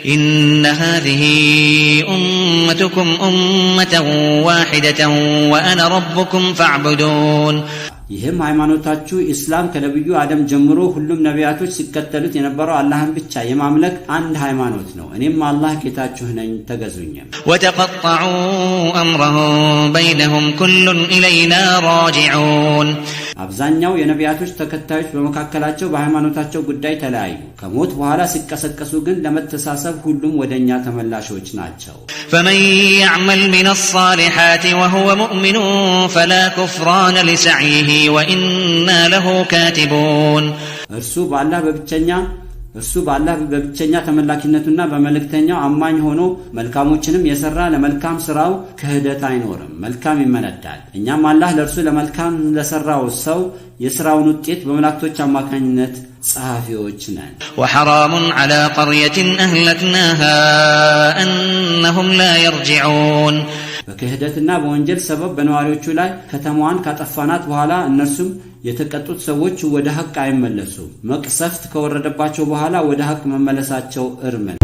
إن هذه أمتكم أمة واحدة وأنا ربكم فاعبدون። ይህም ሃይማኖታችሁ ኢስላም ከነቢዩ አደም ጀምሮ ሁሉም ነቢያቶች ሲከተሉት የነበረው አላህን ብቻ የማምለክ አንድ ሃይማኖት ነው። እኔም አላህ ጌታችሁ ነኝ፣ ተገዙኝም። وتقطعوا أمرهم بينهم كل إلينا راجعون። አብዛኛው የነቢያቶች ተከታዮች በመካከላቸው በሃይማኖታቸው ጉዳይ ተለያዩ። ከሞት በኋላ ሲቀሰቀሱ ግን ለመተሳሰብ ሁሉም ወደ እኛ ተመላሾች ናቸው። فمن يعمل من الصالحات وهو مؤمن فلا كفران لسعيه وإنا له كاتبون። እርሱ በአላህ በብቸኛ ተመላኪነቱና በመልእክተኛው አማኝ ሆኖ መልካሞችንም የሰራ ለመልካም ስራው ክህደት አይኖርም፣ መልካም ይመነዳል። እኛም አላህ ለእርሱ ለመልካም ለሰራው ሰው የስራውን ውጤት በመላእክቶች አማካኝነት ጸሐፊዎች ነን። وحرام على قرية أهلكناها أنهم لا يرجعون። በክህደትና በወንጀል ሰበብ በነዋሪዎቹ ላይ ከተማዋን ካጠፋናት በኋላ እነርሱም የተቀጡት ሰዎች ወደ ሐቅ አይመለሱም። መቅሰፍት ከወረደባቸው በኋላ ወደ ሐቅ መመለሳቸው እርም ነው።